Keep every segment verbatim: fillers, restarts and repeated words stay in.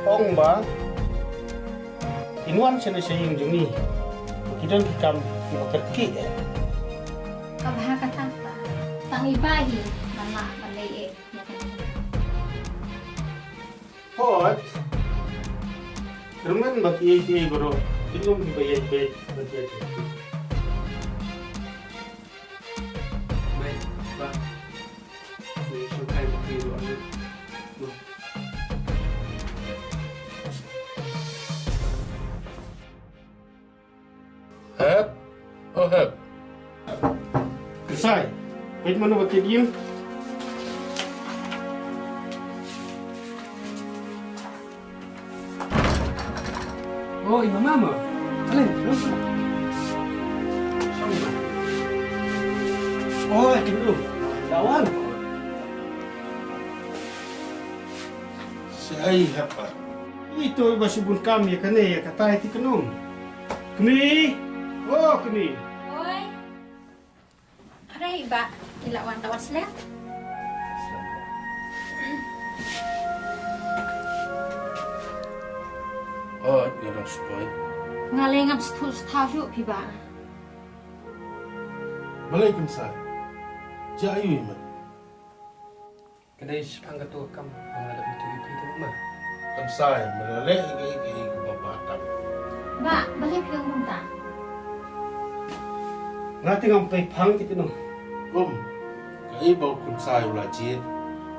Ong ba kin wan shane sha ïing jong ngi, ba ki don ki kam kiba kyrkieh eh. Ka bha kata, tang i Bah hi ban lah ban leh eh. Hooid. Kyrmen ba kiei kiei baroh kin long kiba ïaid beit bad ïaid beit. Mei, Bah. Mei, shong kai ba phi ruh, ano. Mo. Hep. Oh, Hep. Ksai. Peit mano ba thied ïing. Oh, i mama mo. Ale, long. Shong ma. Oh, i kyndu. Lawan. Sa ai hapa. Ito iba shibun kam ïa kane ïa katai ti kynum. Kmie. Oh, kmie. Oi. Are i Bah, i la wan da wan slem. Oh, nga dang sngewthuh. Nga lei ngam sngewthuh sngewthuh shuh phi Bah. Balei Khynsai? Jia aiu ïa me? Ka dei shaphang kato ka kam ba nga la ïathuh ïa phi te ma. Khynsai, me la leh ïa kaei kaei kaba bha tam. Bah, balei phi ong kumta? Nga te ngam pei phang te kano. Um, kaei ba u Khynsai u la jied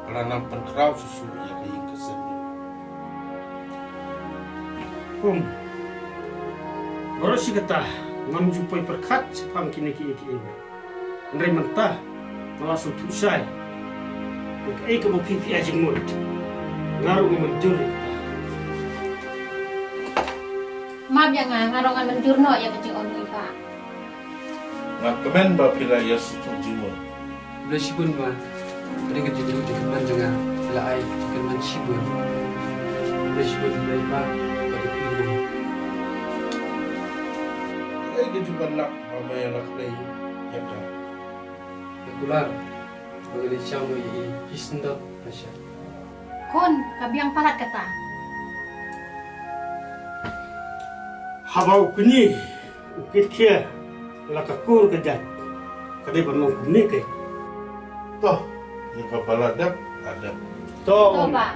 ka la nang pynkhraw shuh shuh ïa ka ïing ka sem. Um, baroh shi katta ngam ju poi pyrkhat shaphang kine kiei kiei. Hynrei mynta nga la sngewthuh shai ïa kaei kaba phi phi ai jingmut. Nga ruh nga mynjur ïa kata. Map ïa nga, nga ruh nga mynjur noh ïa ka jingong u Bah. Nga kmen ba phi la ïa sngewthuh jingmut. Blei shibun Bah. Ka dei ka jingduh jingkyrmen jong nga, phi la ai jingkyrmen shibun. Blei shibun Blei Bah bad ïa phi ruh. Ei ka jingban lak ba me la khlei ïa ka. Ïa kular ba ngi dei cham ïa i, i sendok na sha. Khun, ka biang palat kata. Haba u kñi u kit khia la ka kur ka jait, ka dei ban long kumne kei. To, ïa kaba la dep la dep. To. To Bah.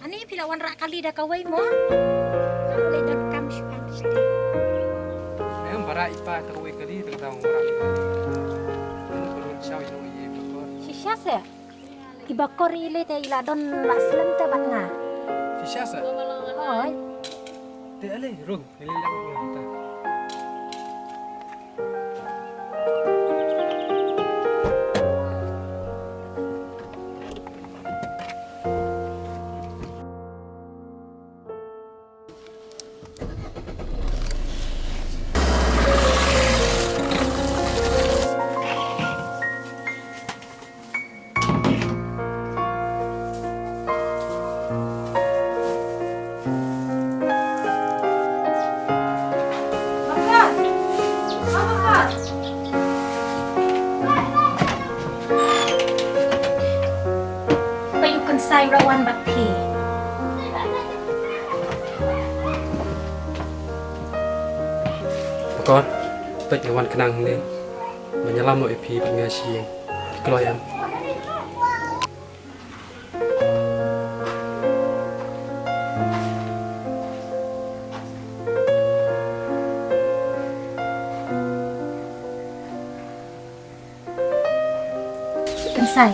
Ani phi la wanrah kali da kawei mo? Ngam leh donkam shaphang shatei. Em, bara i pa da kawei kali da ka dang wanrah. Ano ka run shaw ïa i bakor. Shisha se. I bakor i lei te i la don la slem te bad nga. Shisha se. Hooid. Te ale rung. Ba ïu Khynsai u la wan bad phi. Bakor, peit nga wan khnang ne. Ban ïalam noh ïa phi bad nga sha ïing. Kloi em. Khynsai,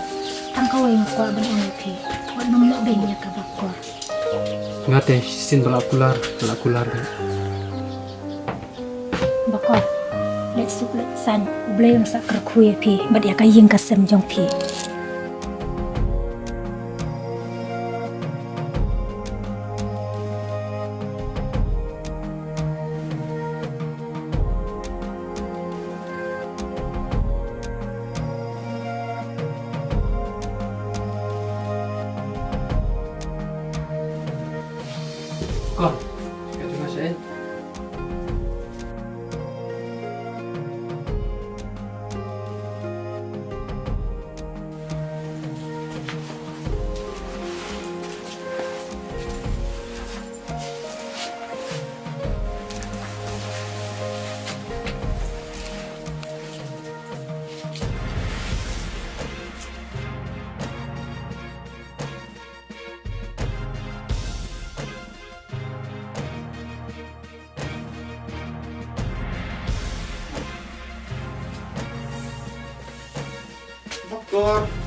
tang kawei nga kwah ban ong ïa phi. Wat nym leh beiñ ïa ka Bakor. Nga te shisien ba la kular, la kular beit. Bakor, leit suk leit san, U Blei un sa kyrkhu ïa phi bad ïa ka ïing ka sem jong phi. Kor, Of course.